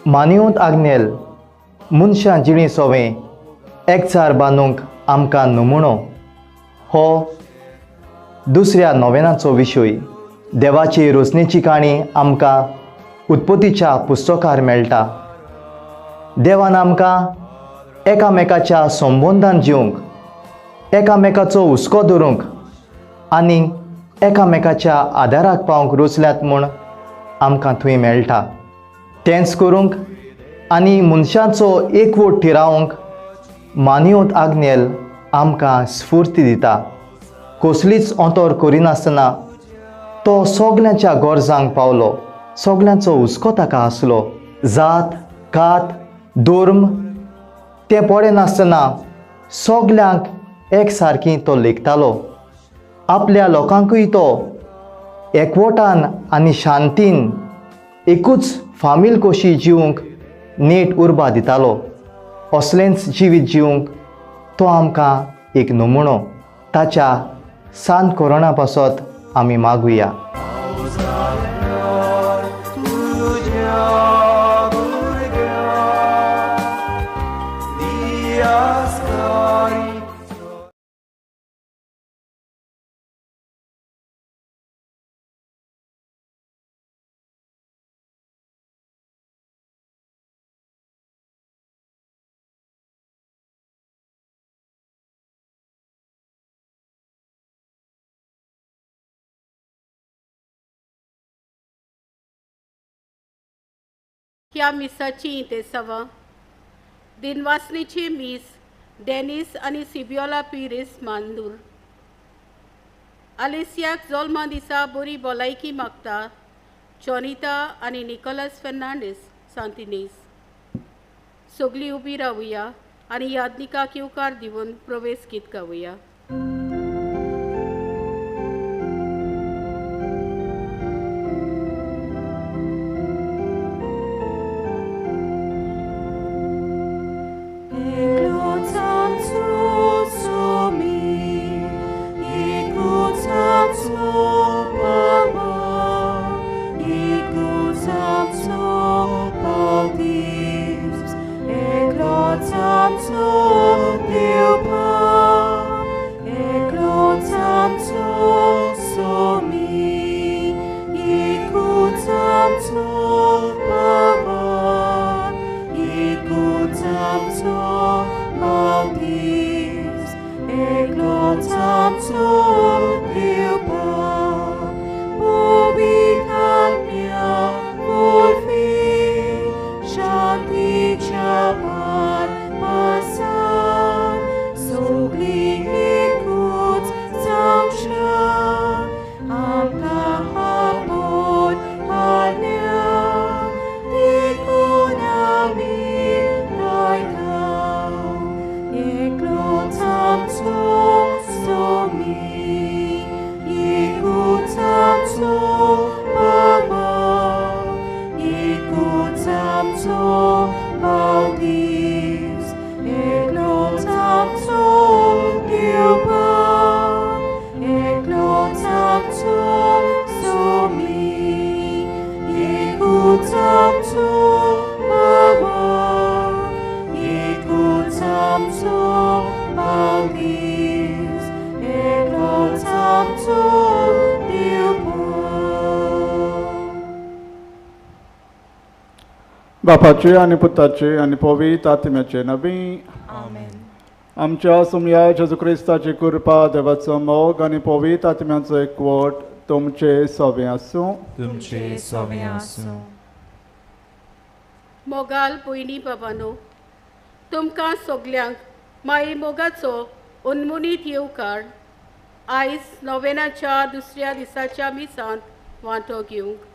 मानियोत आग्नेल मनशां जिणी सोवें एकचार बांदूंक आमकां नमुणो हो दुसऱ्या नोवेनाचो विशय। देवाची रोसणेची काणी आमकां उत्पत्तीच्या पुस्तकार मेळटा। देवान आमकां एकामेकाच्या संबंदान जिवंक, एकामेकाचो हुस्को धरूंक आनी एकामेकाच्या आदाराक पावंक रोचल्यात म्हूण आमकां थंय मेळटा। तेंच करूंक आनी मनशाचो एकवट थिरावंक मानियोत आग्नेल आमकां स्फूर्ती दिता। कसलीच अंतर करिनासतना तो सगल्यांच्या गरजांक पावलो, सगल्यांचो हुस्को ताका आसलो। जात कात धर्म तें पळयनासतना सगल्यांक एक सारकी तो लेखतालो। आपल्या लोकांकूय तो एकवटान आनी शांतीन एकूच फामील कशी जिवंक नेट उर्बा दितालो। असलेंच जिवीत जिवंक तो आमकां एक नमुणो। ताच्या सांत कोरोना पासत आमी मागुया। ह्या मिसाची इंतेसांवां दिनवासनीची मीस डेनिस आनी सिबियोला पिरीस मांदूर आलेसियाक जल्मा दिसा बरी भलायकी मागता जॉनिता आनी निकोलस फेर्नांडीस सांतिनेस। सगळीं उबी रावया आनी यादनिकाक येवकार दिवन प्रवेश गीत गावया। बापाचे आनी पुताचे आनी पवित्र आत्म्याचे नवी आमेन। आमच्या सुमया जेजू क्रिस्ताची कृपा, देवाचो मोग आनी पवित्र आत्म्याचो एकवट तुमचे सवे आसूं। तुमचे सवे आसूं। मोगाल भयणी बाबानो, तुमकां सगल्यांक माई मोगाचो उन्मुनीत येवकार आयज नोवेनाच्या दुसऱ्या दिसाच्या मिसांत वांटो घेवंक।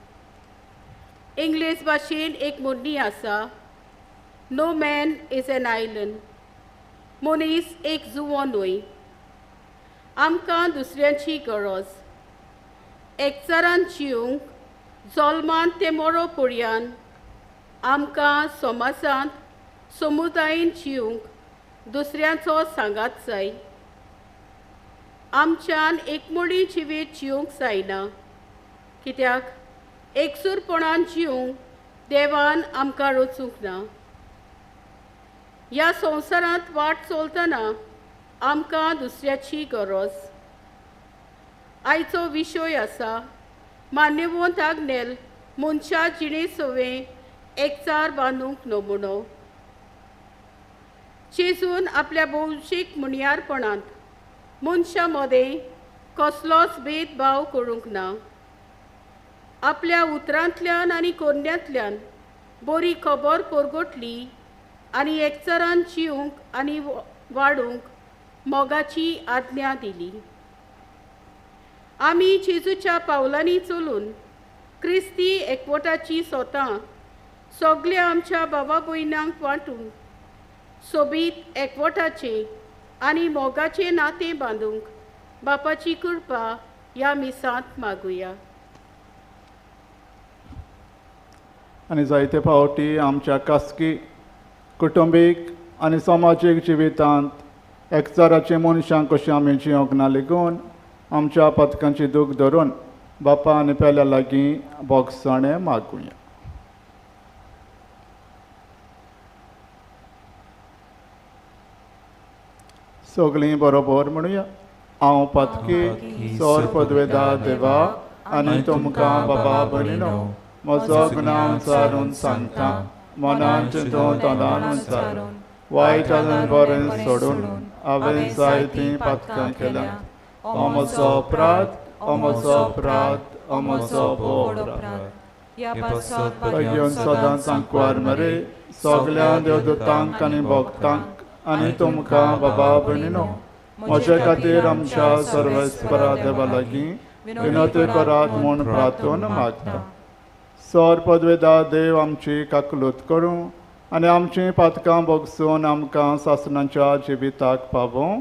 इंग्लीश भाशेन एक म्हणणी आसा, no man is an island. मनीस एक जुवो न्हय। आमकां दुसऱ्यांची गरज। एकचारान जिवंक जल्मान ते मरो पर्यंत आमकां समाजांत समुदायेन जिवंक दुसऱ्यांचो सांगात जाय। आमच्यान एकमुळी जिवीत जिवंक जायना, कित्याक एकसूरपणान जिवंक देवान आमकां रचूंक ना. ह्या संवसारांत वाट चलतना आमकां दुसऱ्याची गरज. आयचो विशय आसा मान्यवंत आग्नेल मनशा जिणे सवें एकचार बांदूंक नमुनो. जेजून आपल्या भौशीक मुणयारपणांत मनशां मदें कसलोच भेदभाव करूंक ना. आपल्या उतरांतल्यान आनी कोरण्यांतल्यान बरी खबर परगटली आनी एकचारान जिवंक आनी वाडूंक मोगाची आज्ञा दिली. आमी जेजूच्या पावलांनी चलून क्रिस्ती एकवटाची सोतां सगल्या आमच्या बाबा भयणांक वांटून सोबीत एकवटाचें आनी मोगाचें नातें बांदूंक बापाची कृपा ह्या मिसांत मागुया. आनी जायते फावटी आमच्या खासगी, कुटुंबीक आनी समाजीक जिवितांत एकचाराचे मनशांक कशें आमी जिवंक ना लेगून आमच्या पथकांची दूख धरून बापा आनी पेल्या लागीं भोगसणें मागुया. सगळीं बरोबर म्हणुया. हांव पातकी सोर पदवेदा देवा आनी तुमकां बाबा भयणीनो म्हजो गुन्यांव उचारून सांगता, मनान चिंतून तोंडान उचारून वायट आनी बरें सोडून हांवें जायतीं पातकां केल्यात. हो म्हजो अपराध, हो म्हजो अपराध, हो म्हजो भोव अपराध. घेवन सदांच आंकवार मरे सगल्या देवदूतांक आनी भक्तांक आनी तुमकां बाबा भयणीनो म्हजे खातीर आमच्या सर्वेस्परा देवा लागीं विनवती करात म्हूण प्रार्थना मागता. सर पदवेदा देव आमची काकलूत करूं आनी आमचीं पातकां भोगसून आमकां सासणाच्या जिविताक पावों.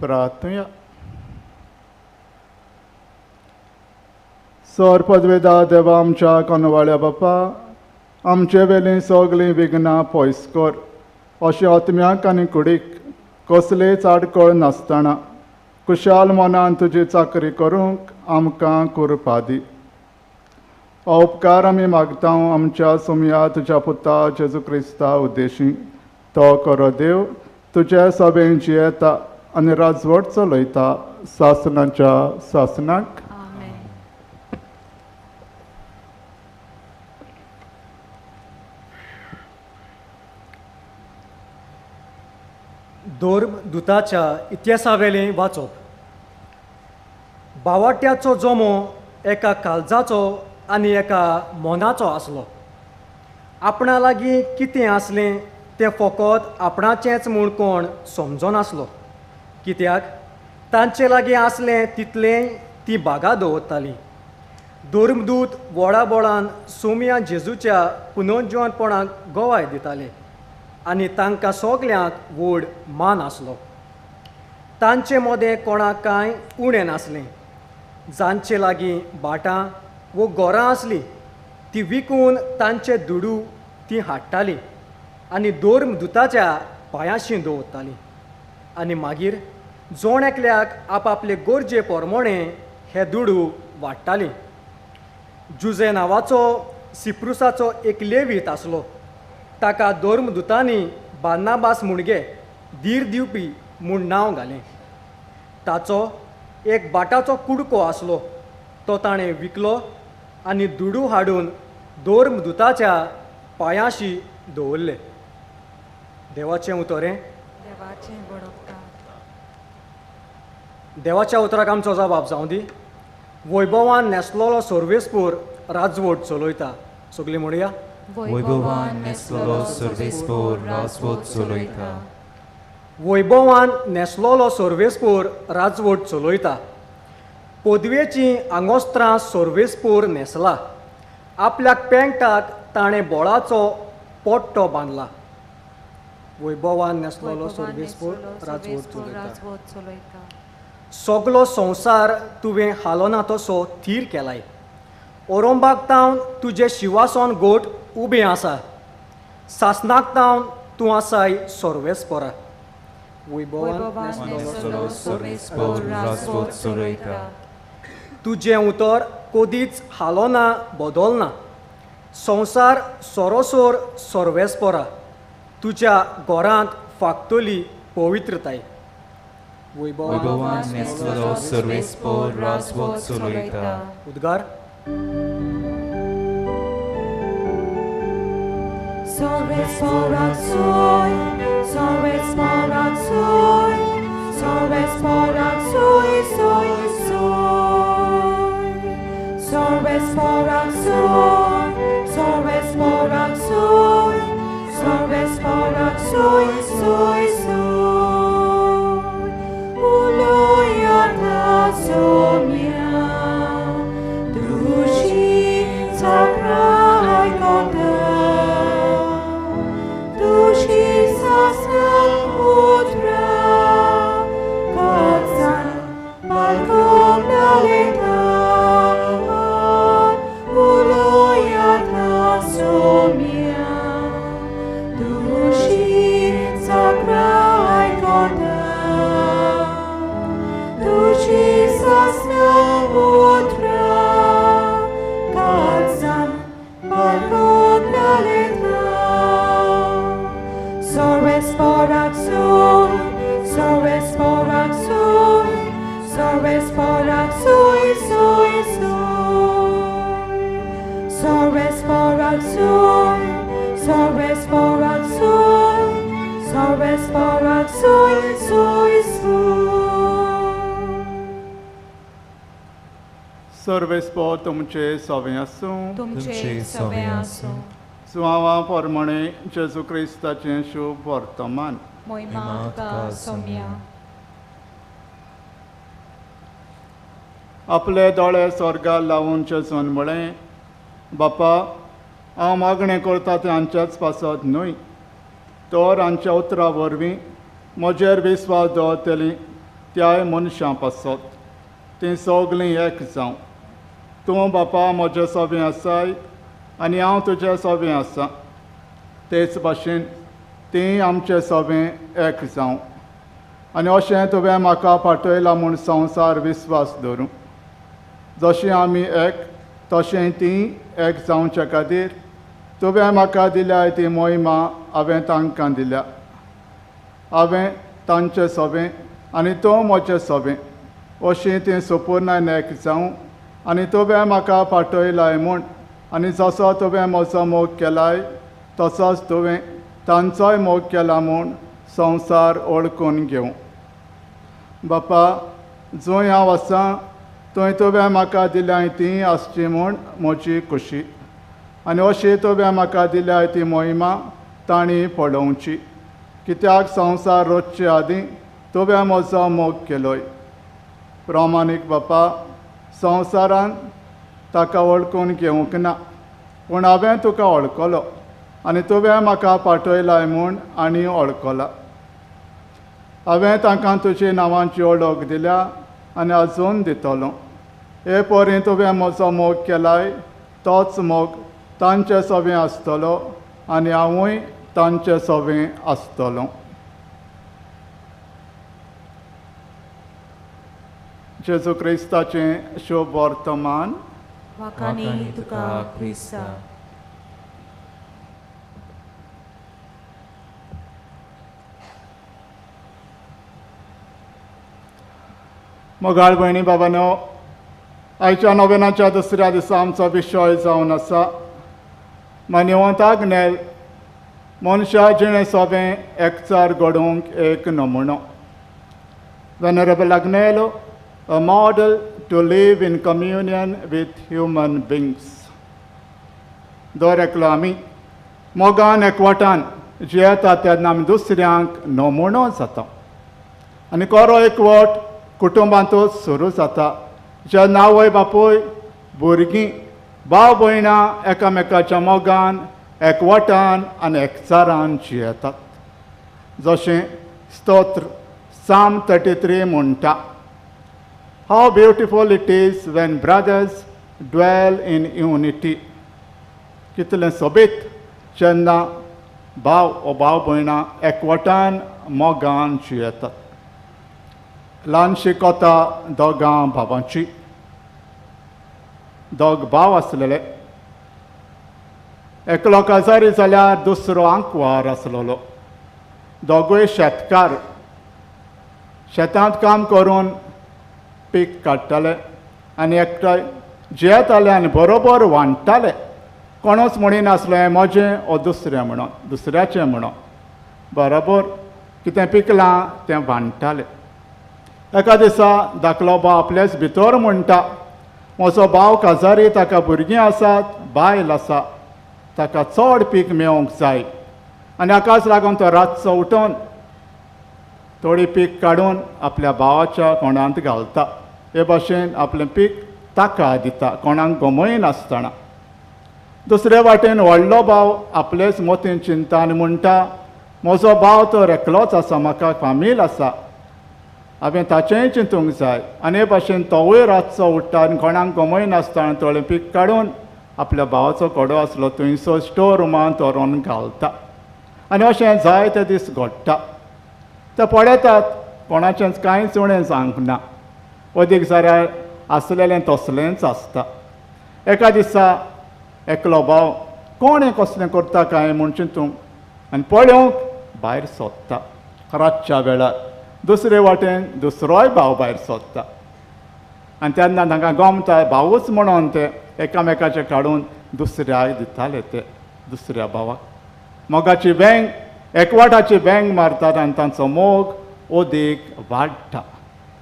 प्रार्थना. सर पदवेदा देवा आमच्या कोनवाळ्या बापा, आमचे वेलीं सगळीं विघ्नां पयस कर, अशें आत्म्याक आनी कुडीक कसलेच आडखळ नासतना कुशाल मनान तुजी चाकरी करूंक आमकां कृपा दी. हो उपकार आमी मागता आमच्या सोमया तुज्या पुता जेजू क्रिस्ता उद्देशी. तो करो देव तुज्या सभेन जियेता आनी राजवट चलयता सासणाच्या सासणाक. धर्मदूताच्या इतिहासावेलें वाचप. बावाट्याचो जमो एका काळजाचो आनी एका मनाचो आसलो. आपणा लागीं कितें आसलें तें फकत आपणाचेंच म्हूण कोण समजनासलो, कित्याक तांचे लागीं आसलें तितलें ती बागा दवरताली. धर्मदूत व्हडा बोळान सोमया जेजूच्या पुनर्जिवनपणाक गवाय दिताले आनी तांकां सगल्यांक व्हड मान आसलो. तांचे मदें कोणाक कांय उणें नासलें. जांचे लागीं भाटां वो घरां आसलीं ती विकून तांचे दुडू ती हाडटालीं आनी धर्मदूताच्या पांयांशी दवरतालीं आनी मागीर जण एकल्याक आपापले गरजे प्रमाणे हे दुडू वाडटालीं. जुजे नांवाचो सिप्रुसाचो एक लेवीत आसलो. ताका धर्मदूतांनी बार्नाबास मुणगे धीर दिवपी म्हूण नांव घालें. ताचो एक बाटाचो कुडको आसलो, तो ताणें विकलो आनी दुडू हाडून धर्मदूताच्या पांयांशी दवरले. देवाचें उतरें. देवाच्या उतराक आमचो जबाब जावं दी. वैभवान न्हेसलेलो सर्वेस्पोर राजवट चलयता. सगळीं म्हणया, वैभवान न्हेसलेलो सर्वेस्पोर राजवट चलयता. वैभवान न्हेसलेलो सर्वेस्पोर राजवट चलयता. पदवेचीं आंगोस्त्रां सर्वेस्पोर न्हेसला. आपल्याक पेंटाक ताणें बोळाचो पट्टो बांदला. वैभवान न्हेसलेलो सर्वेस्पोर राजवट चलयता. सगलो संवसार तुवें हालोना तसो थीर केलाय. ओरोंबाक तावन तुजें शिवासन गोट उबें आसा. सासनाक तावन तूं आसाय सर्वेस्पोरा. वैभवान न्हेसलेलो सर्वेस्पोर राजवट चलयता. तुजें उतर कदीच हालोना बदलना. संवसार सरोसर सर्वेस्पोरा. तुज्या घरांत फागतली पवित्रताय. वैभवान न्हेसलेलो सर्वेस्पोर राजवट चलयता. उद्गार. सर्वेस्पोरा soy, सर्वेस्पोरा soy, सर्वेस्पोरा soy, soy, soy. सर्वेस्पोरा soy, सर्वेस्पोरा soy, सर्वेस्पोरा soy, soy, soy. Uloyata somia, dushi sakrai konta, dushi sasna utra, katsan balkon naleta, uloyata somia, dushi sakrai konta. Jesus utra, katsam balkon naleta. Sorvesporak soy, sorvesporak soy, sorvesporak soy, soy, soy. Sorvesporak soy, sorvesporak soy, sorvesporak soy, soy, soy. सर्वेस्पोर तुमचे सवें आसूं. तुमचे सवें आसूं. सुवावा प्रमाणे जेजू क्रिस्ताचें शुभ वर्तमान. मोहिमा तुका सोम्या. आपले दोळे स्वर्गार लावन जेजून म्हळें, बापा, हांव मागणें करता तें हांच्याच पासत न्हय, तर हांच्या उतरां वरवीं म्हजेर विस्वास दवरतलीं त्याय मनशां पासत. तीं सगळीं एक जावं. तूं बापा म्हजे सवें आसाय आनी हांव तुजे सवें आसा, तेच भाशेन तीं आमचे सवें एक जावं. आनी अशें तुवें म्हाका पाठयलां म्हूण संवसार विस्वास धरूं. जशें आमी एक तशें तीं एक जावचे खातीर तुवें म्हाका दिल्या ती मोहिमा हांवें तांकां दिल्या. हांवें तांचे सवें आनी तूं म्हजे सवें अशीं तीं सुपुर्णान एक जावं. आनी तुवें म्हाका पाठयलाय म्हूण आनी जसो तुवें म्हजो मोग केलाय तसोच तुवें तांचोय मोग केला म्हूण संवसार वळखून घेवं. बापा, जंय हांव आसा थंय तुवें म्हाका दिल्याय ती आसची म्हूण म्हजी खुशी. आनी अशी तुवें म्हाका दिल्याय ती मोहिमा तांणी पळोवची. कित्याक संवसार रचचे आदीं तुवें म्हजो मोग केलोय. प्रामाणीक बापा, संवसारान ताका वळखून घेवंक ना, पूण हांवें तुका वळखलो आनी तुवें म्हाका पाठयलाय म्हूण आनी वळखला. हांवें तांकां तुजी नांवांची वळख दिल्या आनी अजून दितलो. हे परी तुवें म्हजो मोग केलाय तोच मोग तांचे सवें आसतलो आनी हांवूय तांचे सवें आसतलो. जेजू क्रिस्ताचें शुभ वर्तमान. वाखाणी तुका क्रिस्ता. मोगाळ भयणी बाबांनो, आयच्या नोवेनाच्या दुसऱ्या दिसा आमचो विशय जावन आसा मान्यवंत आग्नेल मनशा जिणे सोबें एकचार घडोवंक एक नमुनो. Venerable Agnelo, a model to live in communion with human beings. दर एकलो आमी मोगान एकवटान जियेता तेन्ना आमी दुसऱ्यांक नमुनो जाता आनी कोरो एकवट कुटुंबांतूच सुरू जाता, जेन्ना आवय बापूय भुरगीं भाव भयणां एकामेकाच्या मोगान एकवटान आनी एकचारान जियेतात. जशें स्तोत्र Psalm 33 म्हणटा, How beautiful it is when brothers dwell in unity. कितलें सोबीत जेन्ना भाव ओ भाव भयणां एकवटान मोगान जियेतात. ल्हानशी कथा दोगां भावांची. दोग भाव आसलेले, एकलो काजारी जाल्यार दुसरो आंकवार आसलेलो. दोगूय शेतकार, शेतांत काम करून पीक काडटाले आनी एकठांय जियेताले आनी बरोबर वांट्टाले. कोणूच म्हणिनासलो हें म्हजें ओ दुसरें म्हणून, दुसऱ्याचें म्हणून. बरोबर कितें पिकलां तें वांट्टाले. एका दिसा धाकलो भाव आपलेच भितर म्हणटा, म्हजो भाव काजारी, ताका भुरगीं आसात, बायल आसा, ताका चड पीक मेळोवंक जाय आनी हाकाच लागून तो रातचो उठून थोडी पीक काडून आपल्या भावाच्या कोणांत घालता. हे भाशेन आपलें पीक ताका दिता, कोणाक गमयनासतना. दुसरे वाटेन व्हडलो भाव आपलेच मतीन चिंता आनी म्हणटा, म्हजो भाव तर एकलोच आसा, म्हाका फामील आसा, हांवें ताचेंय चिंतूंक जाय. आनी हे भाशेन तोवूय रातचो उठ्ठा आनी कोणाक गमयनासतना थोडें पीक काडून आपल्या भावाचो कोडो आसलो थंयसर स्टोर रुमांत व्हरोन घालता. आनी अशें जायते दीस घडटा. ते पळयतात कोणाचेंच कांयच उणें जावंक ना, अदीक जाल्यार आसलेलें तसलेंच आसता. एका दिसा एकलो भाव कोण हें कसलें करता काय म्हूण चिंतूंक आनी पळोवंक भायर सोदता रातच्या वेळार. दुसरे वाटेन दुसरोय भाव भायर सोदता आनी तेन्ना तांकां गमता भावूच म्हणून ते एकामेकाचे काडून दुसऱ्याक दिताले. ते दुसऱ्या भावाक मोगाची बँक, एकवटाची बँक मारतात आनी तांचो मोग अदीक वाडटा.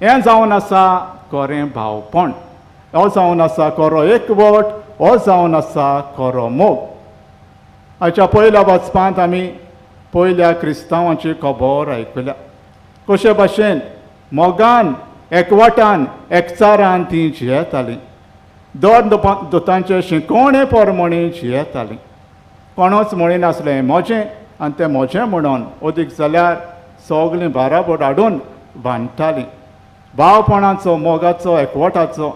हें जावन आसा खरें भावपण, हो जावन आसा खरो एकवट, हो जावन आसा खरो मोग. आयच्या पयल्या वाचपांत आमी पयल्या क्रिस्तांवांची खबर आयकल्या, कशे भाशेन मोगान एकवटान एकचारान तीं जियेतालीं. दर दुतांचे शिकोवणे प्रमाणे जियेतालीं. कोणूच म्हणिनासलें म्हजें आनी तें म्हजें म्हणून, अदीक जाल्यार सगळीं बाराबर हाडून बांदतालीं. भावपणाचो, मोगाचो, एकवटाचो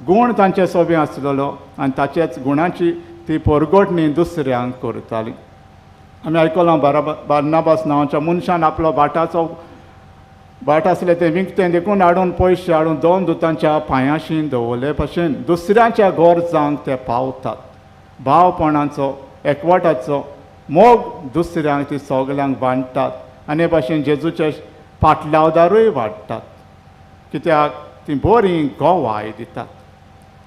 गूण तांचे सोबी आसलेलो आनी ताचेच गुणाची ती परगटणी दुसऱ्यांक करताली. आमी आयकलां बार्नाबास नांवाच्या मनशान आपलो भाटाचो भाट आसलें तें विकतें देखून हाडून पयशे हाडून दोन दुतांच्या पांयांशी दवरले भशेन दुसऱ्यांच्या गरजांक ते पावतात. भावपणाचो, एकवटाचो मोग दुसऱ्यांक ती सगल्यांक बांदतात आनी हे भाशेन जेजूचे पाटलावदारूय वाडटात, कित्याक ती बरी गवाय दितात.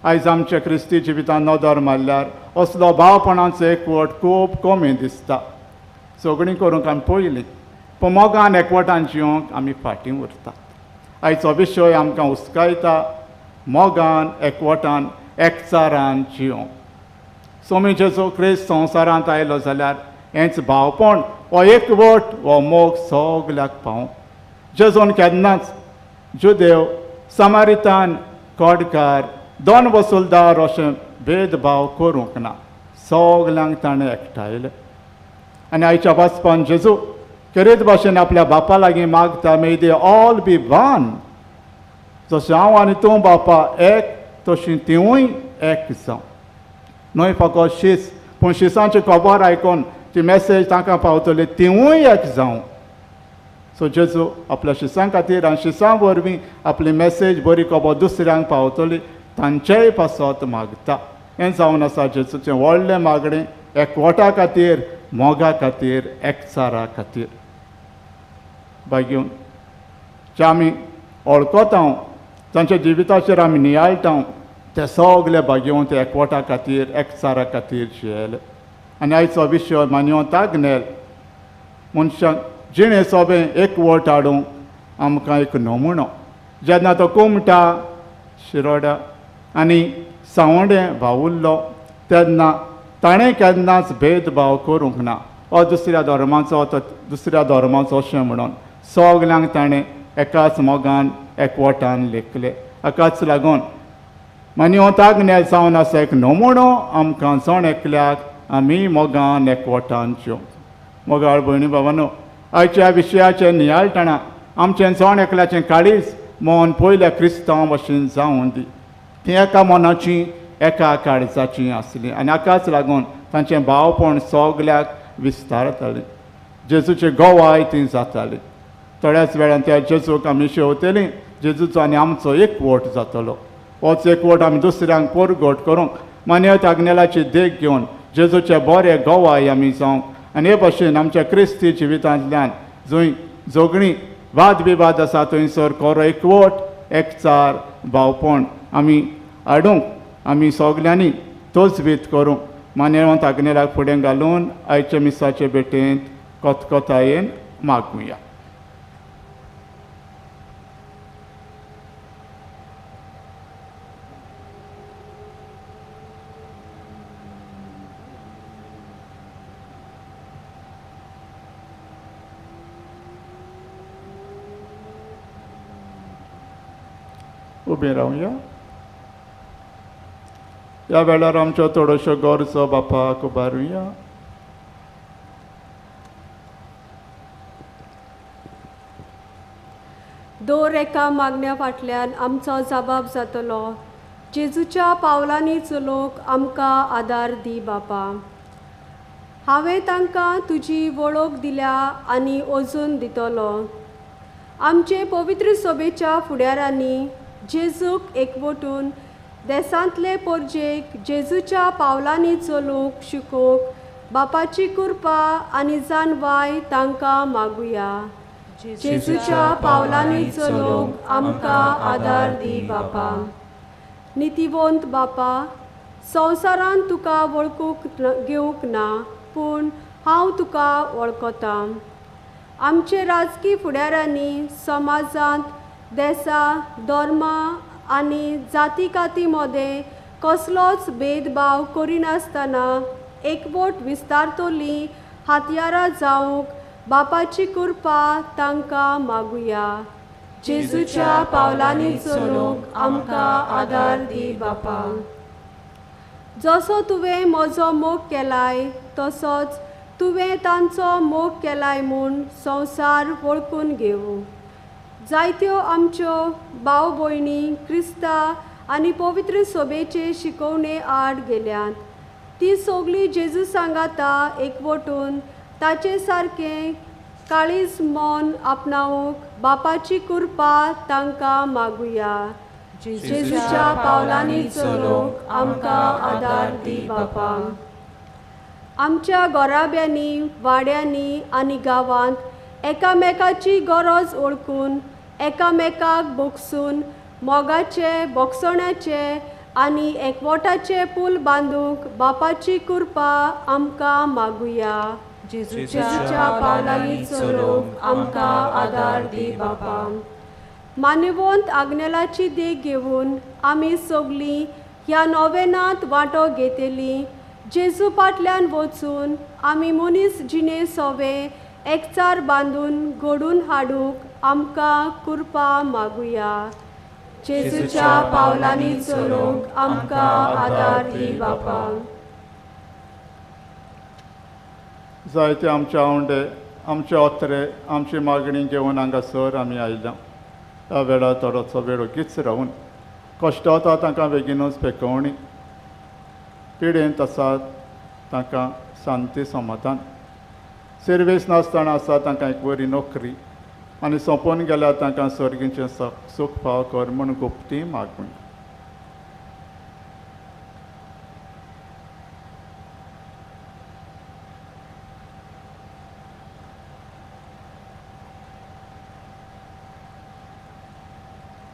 आयज आमच्या क्रिस्ती जिवितान नदर मारल्यार असलो भावपणाचो एकवट खूब कमी दिसता. सगळीं करूंक आमी पयलीं, पूण मोगान एकवटान जिवंक आमी फाटीं उरतात. आयचो विशय आमकां हुस्कायता, मोगान एकवटान एकचारान जिवंक. स्वामी जेजू क्रिस्त संवसारांत आयलो जाल्यार हेंच भावपण, हो एकवट, हो मोग सगल्याक पावूं. जेजून केन्नाच जुदेव, समारितान, कोडकार, दोन वसुलदार अशें भेदभाव करूंक ना, सगल्यांक ताणें एकठांयलें. आनी आयच्या वाचपान जेजू खेरीत भाशेन आपल्या बापा लागीं मागता, may they all be one. जशें हांव आनी तूं बापा एक, तशी तिवूय एक जावं. न्हय फकत शीस, पूण शिसांची खबर आयकून ती मॅसेज तांकां पावतली, तिवूय एक जावं. सो जेजू आपल्या शिसां खातीर आनी शिसां वरवीं आपली मॅसेज बरी खबर दुसऱ्यांक पावतली तांचेय पासत मागता. हें जावन आसा जेजूचें व्हडलें मागणें, एकवटा खातीर, मोगा खातीर, एकचारा खातीर. भाग्यून जे आमी वळखता, तांच्या जिविताचेर आमी नियाळटा, ते सगळे भाग्योवन ते एकवटा खातीर, एकचारा खातीर जियेले. आनी आयचो विशय मान्योत आग्नेल मनशाक जिणे सोबें एकवट हाडूंक आमकां एक नमुनो. जेन्ना तो कुमटा शिरोड्या आनी सांवड्डें वावुरलो तेन्ना ताणें केन्नाच भेदभाव करूंक ना हो दुसऱ्या धर्माचो तो दुसऱ्या धर्माचो अशें म्हणून सगल्यांक ताणें एकाच मोगान एकवटान लेखले. हाकाच लागून मान्यवंत आग्नेल जावन आसा एक नमुणो आमकां जण एकल्याक आमी मोगान एकवटान जेवंक. मोगाळ भयणी बाबानो, आयच्या विशयाचें नियाळटना आमचें जण एकल्याचें काळीज मन पयल्या क्रिस्तांव भशेन जावन दी. ती एका मनाची एका काळजाची आसली आनी हाकाच लागून तांचें भावपण सगल्याक विस्तारतालें. जेजूचे गोवाय ती जाताली. थोड्याच वेळान त्या जेजूक आमी शेवतलीं. जेजूचो आनी आमचो एकवट जातलो. होच एकवट आमी दुसऱ्यांक परगट करूंक मान्यत आग्नेलाची देख घेवन जेजूचे बरे गोवाय आमी जावंक आनी हे भशेन आमच्या क्रिस्ती जिवितांतल्यान जंय झगडीं वाद विवाद आसा थंयसर खरो एकवट एकचार भावपण आमी हाडूंक आमी सगल्यांनी तोच करूंक मान्यवंत आग्नेलाक फुडें घालून आयच्या मिसाचे भेटेंत कथकथायेन मागुया. उबें रावया. ह्या वेळार आमच्यो थोड्योश्यो गरजो बापाक उबारुया. दर एका मागण्या फाटल्यान आमचो जबाब जातलो. जेजूच्या पावलांनी चलोवंक आमकां आदार दी बापा. हांवें तांकां तुजी वळख दिल्या आनी अजून दितलो. आमचे पवित्र सभेच्या फुडारांनी जेजूक एकवटून देसांतले पोरजेक जेजूच्या पावलांनी चलूंक शिकोवंक बापाची कृपा आनी जाणवाय तांकां मागुया. जेजूच्या पावलांनी चलूंक आमकां आदार दी बापा. नितीवंत बापा, संवसारान तुका वळखूंक घेवंक ना, पूण हांव तुका वळखतां. आमचे राजकी फुडारांनी समाजांत देसा, धर्मा आनी जाती काती मदें कसलोच भेदभाव करिनासतना एकवट विस्तारतली हत्यारां जावंक बापाची कृपा तांकां मागुया. जेजूच्या पावलांनी चलूंक आमकां आदार दी बापा. जसो तुवें म्हजो मोग केलाय तसोच तुवें तांचो मोग केलाय म्हूण संवसार वळखून घेवं. जायत्यो आमच्यो भाव भयणी क्रिस्ता आनी पवित्र सभेचे शिकोवणे आड गेल्यात. ती सगळीं जेजू सांगाता एकवटून ताचे सारकें काळीज मन आपणावंक बापाची कृपा तांकां मागुया. जेजूच्या पावलांनी चलूंक आमकां आदार दी बापा. आमच्या घराब्यांनी, वाड्यांनी आनी गांवांत एकामेकाची गरज वळखून एकामेकाक बोगसून मोगाचे, बोगसण्याचे आनी एकवटाचे पूल बांदूंक बापाची कृपा आमकां मागुया. जेजूच्या पावलांनी चलूंक आमकां आदार दी बापा. मानवंत आग्नेलाची देख घेवन आमी सगळीं ह्या नोवेनांत वांटो घेतली. जेजू फाटल्यान वचून आमी मनीस जिणे सोवे एकचार बांदून घडून हाडूंक आमकां कृपा मागुया. जेजूच्या पावलांनी चलूंक आमकां आदार दी बापा. जायते आमचे आवंडे, आमचे ओत्रे, आमची मागणी घेवन हांगासर आमी आयल्या. ह्या वेळार थोडोसो वेळ ओगीच रावून कश्ट वता तांकां बेगीनूच पेकोवणी, पिडेंत आसात तांकां शांती समाधान, सिर्वीस नासतना आसा तांकां एक बरी नोकरी आनी सोंपोवन गेल्यार तांकां सर्गीचें सूख फाव कर म्हूण गुप्ती मागून.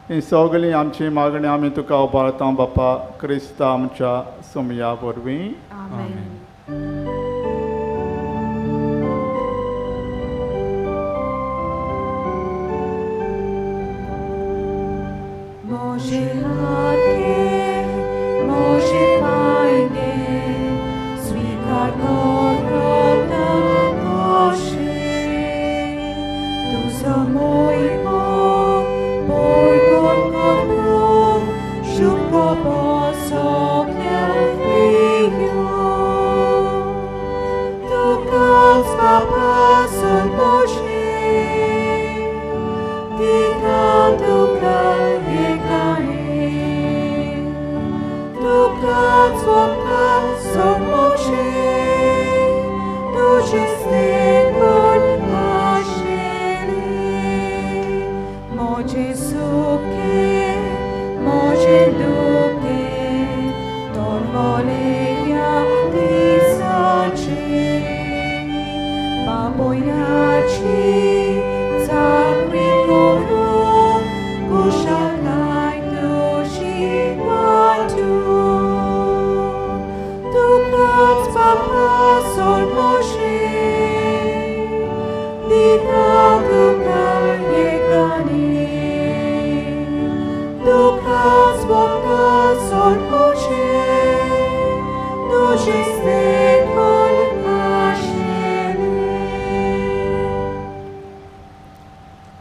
ही सगळीं आमची मागणी आमी तुका उबारता बापा, क्रिस्ता आमच्या सुमया वरवीं. आमेन. म्हजें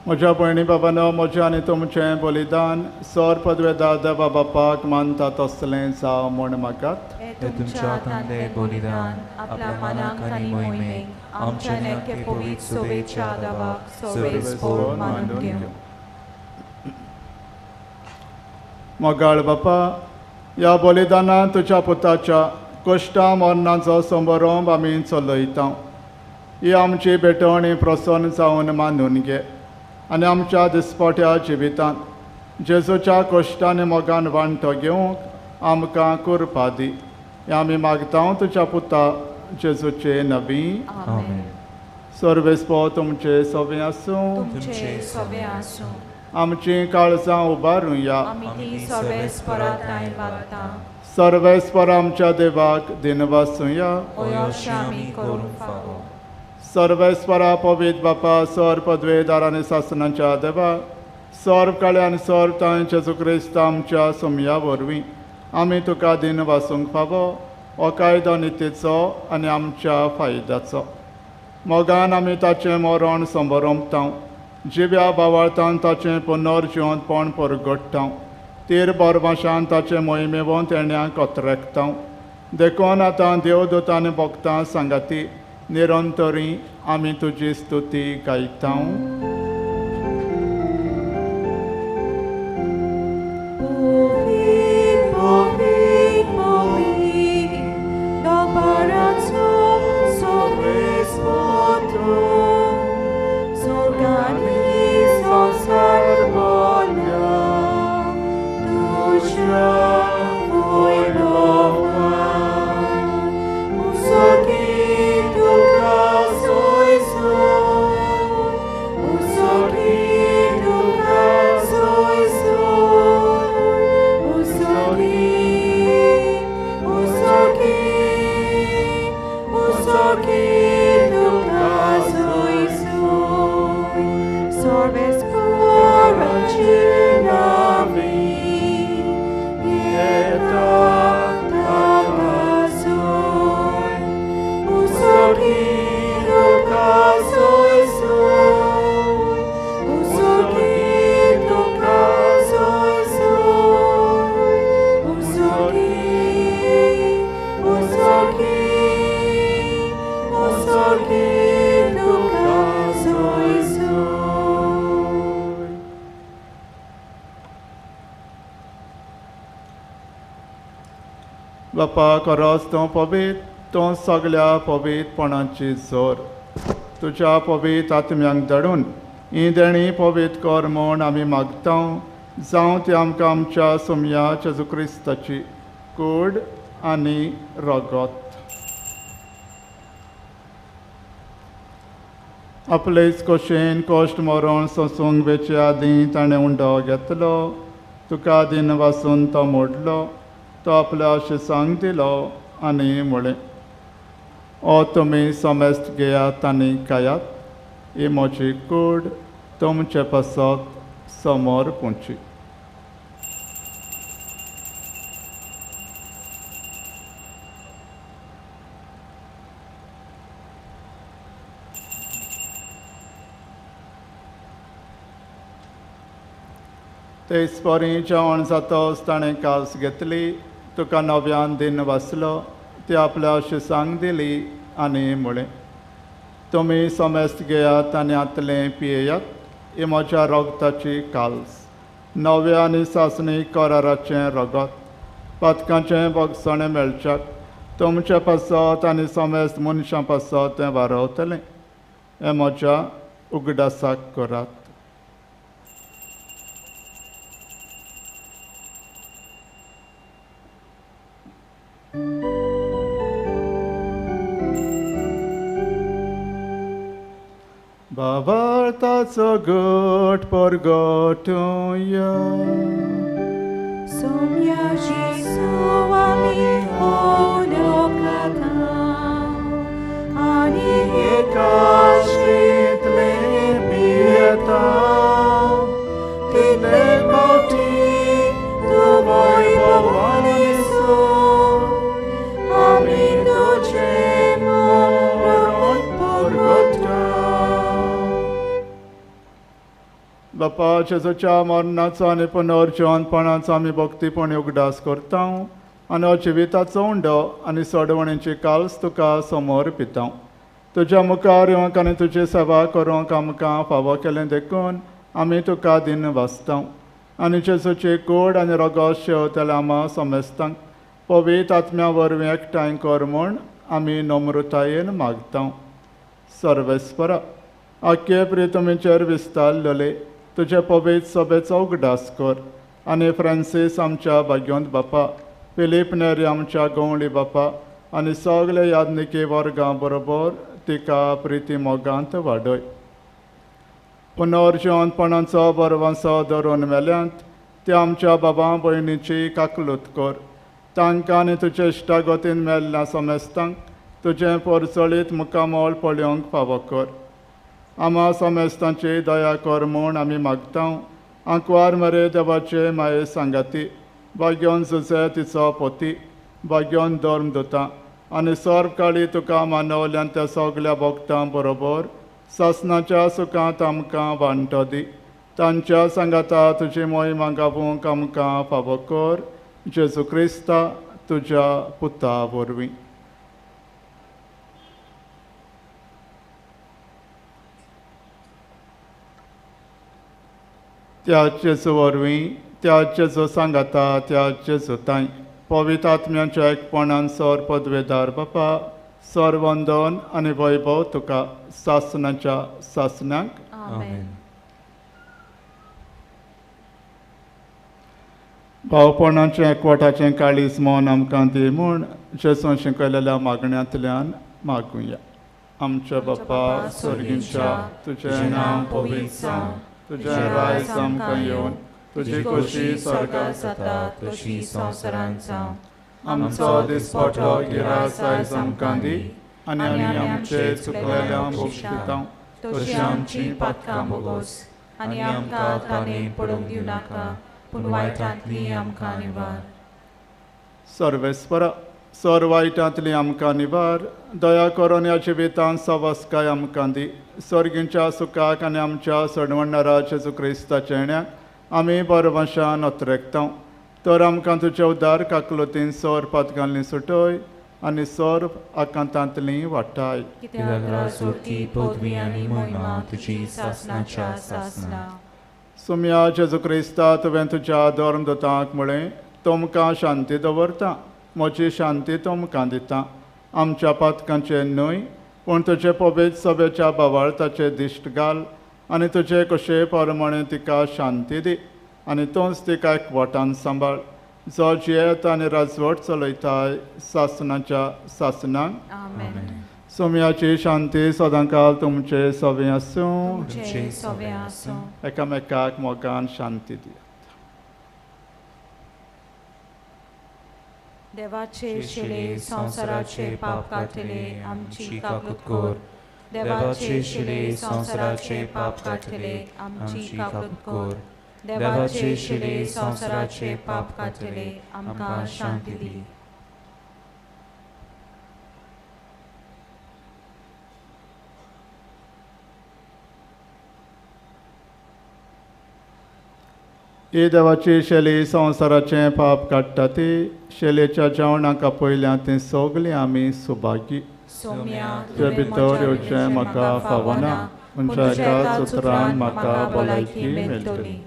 म्हज्या भयणी बाबानो, म्हजें आनी तुमचें बलिदान सोर पदवेदार देवा बापाक मानता तसलें जावं म्हूण मागात. तुमच्या हातांतलें बलिदान आपल्या मनाक आनी मोहिमेक आमच्या नेके पवित्र सोबेच्या देवाक सर्वेस्पोर मानून घेवं. मोगाळ बापा, ह्या बलिदानान तुज्या पुताच्या कश्टा मरणाचो समारंभ आमी चलयता. ही आमची भेटवणी प्रसन्न जावन मानून घे आनी आमच्या दिसपट्या जिवितांत जेजूच्या कश्टांनी मोगान वांटो घेवंक आमकां कृपा दी. हें आमी मागता तुज्या पुता जेजूचे नबी. आमेन. सर्वेस्पोर तुमचे सवे आसूं. तुमचे सवे आसूं. आमचीं काळजां उबारुया. सर्वेस्परा मागता. सर्वेस्पर आमच्या देवाक दिनवासुया. सर्वेस्परा पवित्र बापा, सर्व पदवेदार आनी सासनाच्या देवा, सर्व काळे आनी सर्व तांय जेजू क्रिस्त आमच्या सोमया वरवीं आमी तुका दिनवासूंक फावो हो कायदो नितीचो आनी आमच्या फायद्याचो. मोगान आमी ताचें मरण संबरंपता, जिव्या बावाळतान ताचें पुनर्जिवंतपण परगट्टा, तीर बोरभाशान ताचें मोहिमेवंत येण्याक अत्रेकता. देखून आतां देवदूत आनी भक्तां सांगाती निरंतरी आमी तुजी स्तुती गायता. बापा, खरोच तूं पवित्र, तूं सगळ्या पवित्रपणाची जोर. तुज्या पवित्र आत्म्यांक धाडून ही देणी पवित्र कर म्हूण आमी मागता. जावं ती आमकां आमच्या सोमया जेजू क्रिस्ताची कूड आनी रगत. आपलेच कशेन कश्ट मरण सोंसूंक वेचे आदीं ताणें उंडो घेतलो, तुका दिन वासून तो मोडलो, तो आपल्या शिसांक दिलो आनी म्हळें, ओ तुमी समेस्त घेयात आनी खायात, ही म्हजी कूड तुमचे पासत समोर पुंची. तेच परी जेवण जातच ताणें कास घेतली, तुका नव्यान दिन वाचलो, ती आपल्या शिसांक दिली आनी म्हळें, तुमी समेस्त घेयात आनी आतलें पियेयात, ही म्हज्या रगताची काल्स, नव्या आनी सासणी कराराचें रगत, पातकांचें भोगसणें मेळच्याक तुमचे पासत आनी समेस्त मनशां पासत तें वारवतलें. हें म्हज्या उगडासाक करात. बाबार्थाचो गट परगटुया. सोम्या जेजू आमी ओलोकाता आनी एकाश्रीतले पियेता, तितले फावटी तूं वैभवान येसू आमी बापा जेजूच्या मरणाचो आनी पुनर्जिवनपणाचो आमी भक्तीपणी उगडास करता आनी हो जिविताचो उंडो आनी सोडवणेची काल्स तुका समोर पिता. तुज्या मुखार येवंक आनी तुजी सेवा करूंक आमकां फावो केलें देखून आमी तुका दिन वाचता आनी जेजूची कूड आनी रोगोस शेवतल्या आमा समेस्तांक पवित्र आत्म्या वरवीं एकठांय कर म्हूण आमी नम्रतायेन मागता. सर्वेस्परा आख्खे प्रितमीचेर विस्तारलेले तुजे पवित्र सभेचो उगडास कर आनी फ्रांसीस आमच्या भाग्योंत बापा, फिलीप नेरी आमच्या गवळी बापा आनी सगळे यादनिकी वर्गां बरोबर तिका प्रिती मोगांत वाडय. पुनर्जिवनपणाचो बरवांसो धरून मेल्यांत ते आमच्या बाबा भयणीची काकलूत कर. तांकां आनी तुजे इश्टागतीन मेल्ल्या समेस्तांक तुजें परचळीत मुखामळ पळोवंक फावो कर. आमा समेस्तांची दया कर म्हूण आमी मागता. आंकवार मरे देवाचे माये सांगाती भाग्योन जुजे तिचो पोती भाग्योन धर्म दिता आनी सर्व काळी तुका मानवल्यान त्या सगल्या भक्तां बरोबर सासनाच्या सुखांत आमकां वांटो दी. तांच्या सांगाता तुजी मोहिमा गावूंक आमकां फावो कर जेजू क्रिस्ता तुज्या पुता वरवीं. त्या जेजू वरवीं, त्या जेजू सांगाता, त्या जेजू तांय पवित्र आत्म्याच्या एकपणान सर पदवेदार बापा सर वंदन आनी वैभव तुका सासनाच्या सासनाक. आमेन. भावपणाचें एकवटाचें काळीज मन आमकां दी म्हूण जेजून शिकयलेल्या मागण्यांतल्यान मागुया. आमच्या बापा सर्गींच्या, तुजें नांव पवित्र जावं, तुजें रायज आमकां येवन, तुजी खोशी स्वर्गांत जाता तशी संवसारांत जावं. आमचो दिसपटो गिरास आयज आमकां दी आनी आमी आमचे चुकलेल्या भोगशिता तशी आमची पातकां भोगोस आनी आमकां ताणें पडूंक दिवं नाका, पूण वायटांतली आमकां निवार. सर्वेस्परा सर वायटांतली आमकां निवार. दया करून ह्या जिवितांत सवस्काय आमकां दी. सर्गींच्या सुखाक आनी आमच्या सडवणणारा जेजू क्रिस्ताच्या येण्याक आमी बरवशान अत्रेकता. तर आमकां तुजे उदार काकलुतीन सर पातकांतली सुटय आनी सर आकांतांतली वाटाय. कित्याक राजवटी पदवी आनी महिमा तुजी सासनाच्या सासना. सुम्या जेजू क्रिस्ता, तुवें तुज्या धर्मदूतांक म्हळें, तुमकां शांती दवरता, म्हजी शांती तुमकां दिता. आमच्या पातकांचेर न्हय पूण तुजे पवित्र सभेच्या बावाळताचे दिश्ट घाल आनी तुजे कशे प्रमाणे तिका शांती दी आनी तूंच तिका एकवटान सांबाळ, जो जियेता आनी राजवट चलयताय सासनाच्या सासनाक. आमेन. सोम्याची शांती सदांकाल तुमचे सवे आसूं. तुमचे सवे आसूं. एकामेकाक मोगान शांती दिया. देवाचे शिले संवसाराचे पाप काडटले आमची काकूत कर. देवाचे शिले संवसाराचे पाप काडटले आमची काकूत कर. देवाचे शिले संवसाराचे पाप काडटले आमकां शांती दी. ही देवाची शेली संवसाराचें पाप काडटा ती शेलेच्या जेवणाक आपयल्या ती सगळीं आमी सुभागी. तुजे भितर येवचें म्हाका फावना, पूण तुज्या एकाच उतरान म्हाका भलायकी मेळटली.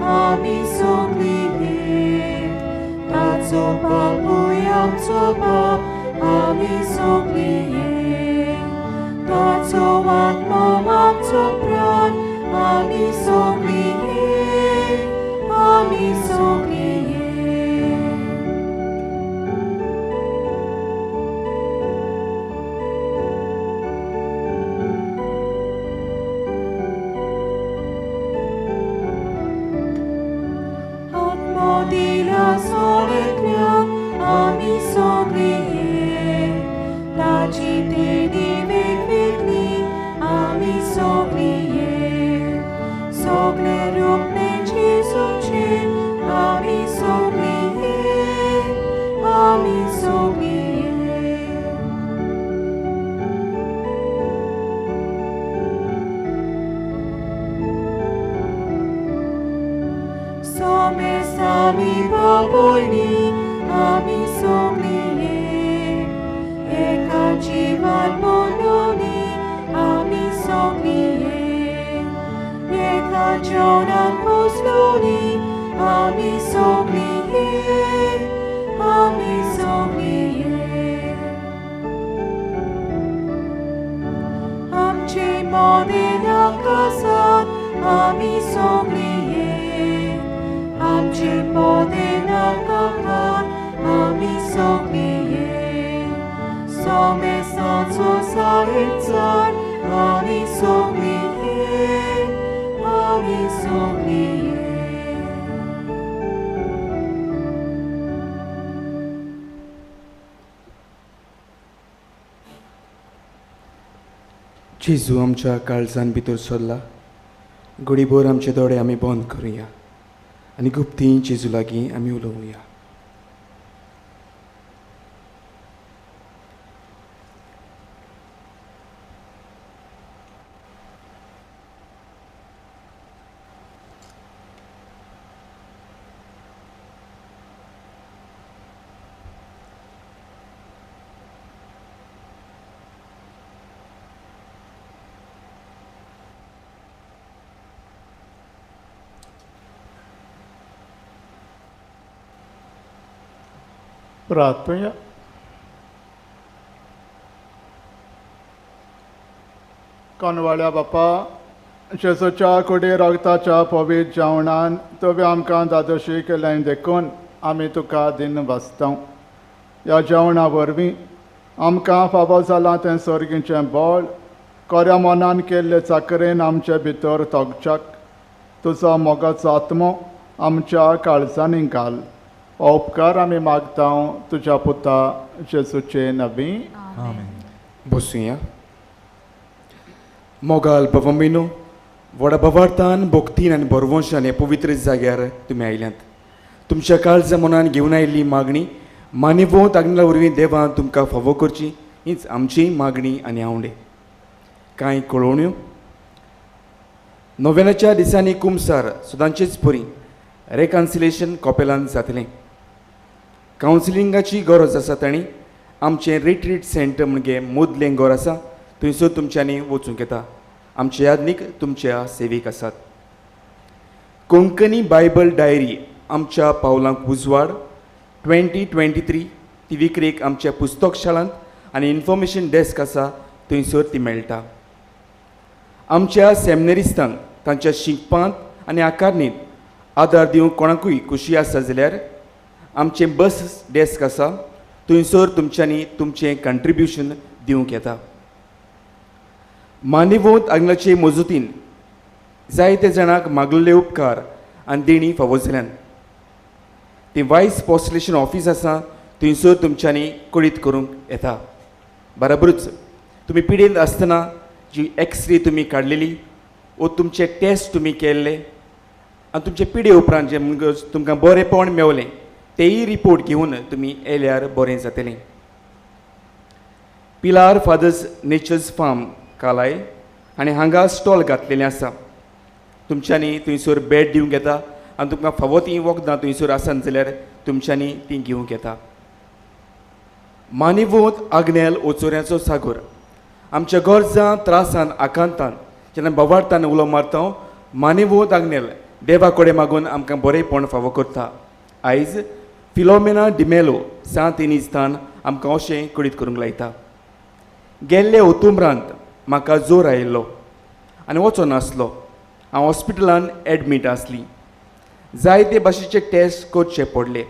Ami sogliye, tazo papuya. आमचो बाप आमी सगळीं एक, ताचो आत्मो आमचो प्राण आमी सगळीं एक, आमी सगळीं एक. आत्मो दिला सोडल्याक आमी सगळीं एक, ताची देणी वेगवेगळी आमी सगळीं एक, सगळे रूपणे जेजूचें आमी सगळीं एक, आमी सगळीं एक. सोमेस आमी बापोयनी आमी सगळीं एक, एका जिवान मनोनी आमी सगळीं एक, एका जेवणान पोसलोनी आमी सगळीं एक, आमी सगळीं एक. आमचे मोदेन आकाशात आमी सगळीं एक, आमचे मोदेन आकाशात आमी सगळीं एक, सोमेसाचो साहेबचार आमी सगळीं एक, आमी सगळीं एक. जेजू आमच्या काळजान भितर सरला, घडीभर आमचे दोळे आमी बंद करुया आनी गुप्ती जेजू लागीं आमी उलोवया. प्रार्थुया. कोनवाळ्या बापा, जेजूच्या कुडी रगताच्या पवित्र जेवणान तुवें आमकां दादोशी केलें देखून आमी तुका दिन वाचता. ह्या जेवणा वरवीं आमकां फावो जालां तें सर्गीचें बळ कोऱ्या मनान केल्ले चाकरेन आमचे भितर तोगच्याक तुजो मोगाचो आत्मो आमच्या काळजांनी घाल. हो उपकार आमी मागता तुज्या पुता जेजूचे नवी. बसुया. मोगाल बाबांनो, व्हडा भवार्थान भक्तीन आनी भरवंशान हे पवित्र जाग्यार तुमी आयल्यात. तुमच्या काळजा मनान घेवन आयिल्ली मागणी मानिवोत आग्नेला वरवीं देवान तुमकां फावो करची हीच आमची मागणी आनी आवडे. कांय कळोवण्यो. नोव्हेंनाच्या दिसांनी कुमसार सदांचेच परी रेकन्सिलेशन कॉपेलान जातलें. कावन्सिलिंगाची गरज आसा तांणी आमचें रिट्रीट सेंटर म्हणजे मुदलें घर आसा थंयसर तुमच्यांनी वचूंक येता. आमचे यादनीक तुमच्या सेवेक आसात. कोंकणी बायबल डायरी आमच्या पावलांक उजवाड 2023 ती विक्रेक आमच्या पुस्तक शाळांत आनी इन्फॉर्मेशन डेस्क आसा थंयसर ती मेळटा. आमच्या सेमिनरिस्तांक तांच्या शिकपांत आनी आकारणींत आदार दिवंक कोणाकूय खुशी आसा जाल्यार आमचें बस डेस्क आसा थंयसर तुमच्यांनी तुमचें कंट्रिब्युशन दिवंक येता. मानिवोत आंगलाचे मजुतीन जायते जाणांक मागलेले उपकार आनी देणी फावो जाल्यान ती वायस पोस्टलेशन ऑफीस आसा थंयसर तुमच्यांनी कळीत करूंक येता. बराबरूच तुमी पिडेंत आसतना जी एक्सरे तुमी काडलेली वो तुमचे टेस्ट तुमी केल्ले आनी तुमचे पिडे उपरांत जे तुमकां बरेंपण मेवलें तेय रिपोर्ट घेवन तुमी येयल्यार बरें जातलें. पिलार फादर्स नेचर्स फार्म कालाय आनी हांगा स्टॉल घातलेलें आसा. तुमच्यांनी थंयसर बेड दिवंक येता आनी तुमकां फावो तीं वखदां थंयसर आसत जाल्यार तुमच्यांनी तीं घेवंक येता. मानिवोत आग्नेल ओचोऱ्याचो सागोर आमच्या गरजां त्रासान आकांतान जेन्ना बोवाळतान उलो मारता मानिवोत आग्नेल देवा कडेन मागून आमकां बरेंपण फावो करता. आयज फिलोमेना डिमेलो सांत इनिस्तान आमकां अशें कळीत करूंक लायता. गेल्ले ओतुम्रांत म्हाका जोर आयिल्लो आनी वचो नासलो. हांव हॉस्पिटलान एडमीट आसली. जायते भाशेचे टेस्ट करचे पडले.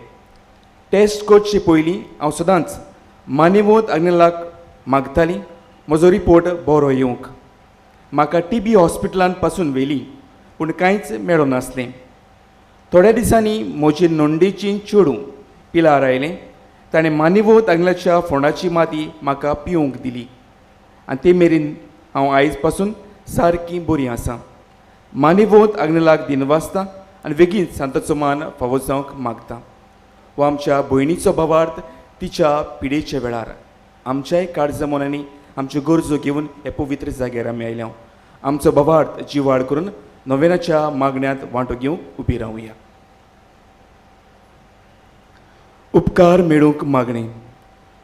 टेस्ट करचे पयलीं हांव सदांच मानेवत आग्नेलाक मागताली म्हजो रिपोर्ट बरो येवंक. म्हाका टी बी हॉस्पिटलान पासून व्हेली पूण कांयच मेळोनासलें. थोड्या दिसांनी म्हजी नोंदेची चेडूं पिलार आयलें. ताणें मानेवत आग्नेलाच्या फोंडाची माती म्हाका पिवंक दिली आनी ते मेरेन हांव आयज पासून सारकी बरी आसा. मानेवत आग्नेलाक दिनवासता आनी बेगीन सांताचो मान फावो जावंक मागता. हो आमच्या भयणीचो भावार्थ तिच्या पिडेच्या वेळार आमच्याय काळजा मनांनी आमच्यो गरजो घेवन हे पवित्र जाग्यार आमी आयल्या. आमचो भावार्थ जिवाळ करून नोवेनाच्या मागण्यांत वांटो घेवंक उबी रावया. उपकार मेळूंक मागणें.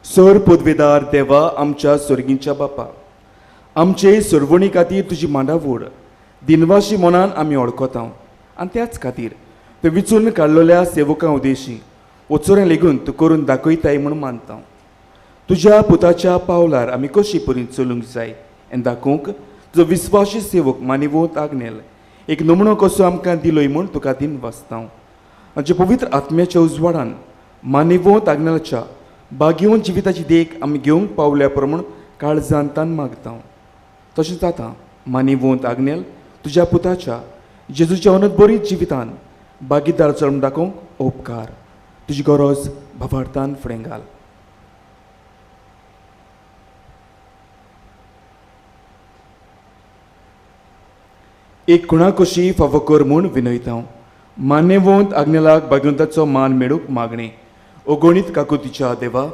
सर पदवेदार देवा आमच्या सोर्गींच्या बापा, आमचे सरवणी खातीर तुजी मांडावड दिनवाशी मनान आमी वळखता आनी त्याच खातीर ते विचून काडलेल्या सेवकां उदेशी वचोरें लेगून तूं करून दाखयताय म्हूण मानता. तुज्या पुताच्या पावलार आमी कशी परी चलूंक जाय आनी दाखोवंक तुजो विस्वाशी सेवक मानिवोत आग्नेल एक नमुनो कसो आमकां दिलोय म्हूण तुका दिनवासता. आमच्या पवित्र आत्म्याच्या उजवाडान मानिवोत आग्नेलाच्या बागेवन जिविताची देख आमी घेवंक पावल्या प्रमाण काळजान तान मागता. तशेंच आतां मानिवोत आग्नेल तुज्या पुताच्या जेजूच्या अनंत बरी जिवितान बागीदार चलून दाखोवंक उपकार. तुजी गरज भावार्थान फुडें घाल. एक खुणा कशी फावो कर म्हूण विनयता. मान्यवंत आग्नेलाक भाग्यवंताचो मान मेळूंक मागणें. अगणीत काकुतीच्या देवा,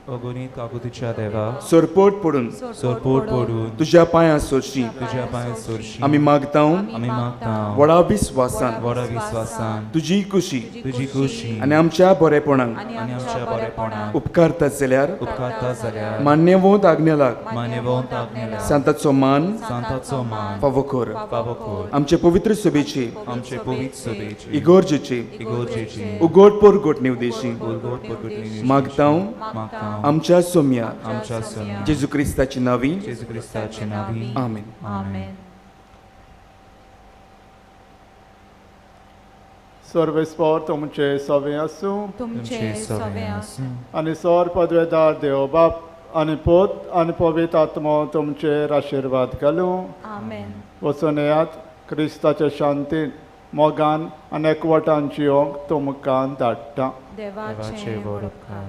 अगणीत काकुतीच्या देवा, सरपोट पडून सरपोट पडून तुज्या पांयां सोरशी तुज्या पांयां सोरशी आमी मागता, आमी मागता व्हडा विस्वासान व्हडा विस्वासान तुजी कुशी तुजी कुशी आनी आमच्या बरेपणाक आनी आमच्या बरेपणाक उपकारता जाल्यार उपकारता जाल्यार मान्यवंत आग्नेलाक मान्यवंत आग्नेलाक सांताचो मान सांताचो मान फावो कर. फावो कर. आमचे पवित्र सभेची आमचे पवित्र सभेची इगोर्जेची इगोर्जेची उगोट परगोट निवदेशी उगोट परगोट निवदेशी मागता मागता आमच्या सोम्या आमच्या सोम्या जेजू क्रिस्ताची नावी जेजू क्रिस्ताची नावी. आमेन. आमेन. सर्वेस्पोर तुमचे सवे आसूं तुमचे सवे आसूं आनी सोर पदवेदार देव बाप आनी पूत आनी पवित्र आत्मो तुमचेर आशिर्वाद घालूं. आमेन. वचून येयात क्रिस्ताच्या शांतीन मोगान आनी एकवटान जियोंक तुमकां धाडटा. देवाचे व्हड उपकार.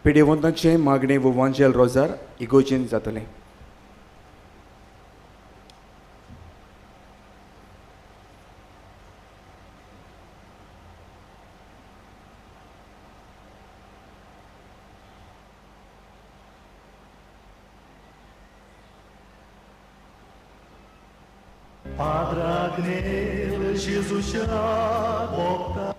पिडेवंतांचें मागणें वो वांजेल रोजार इगोजेन जातलें. Padre Agnel, Jesus já volta.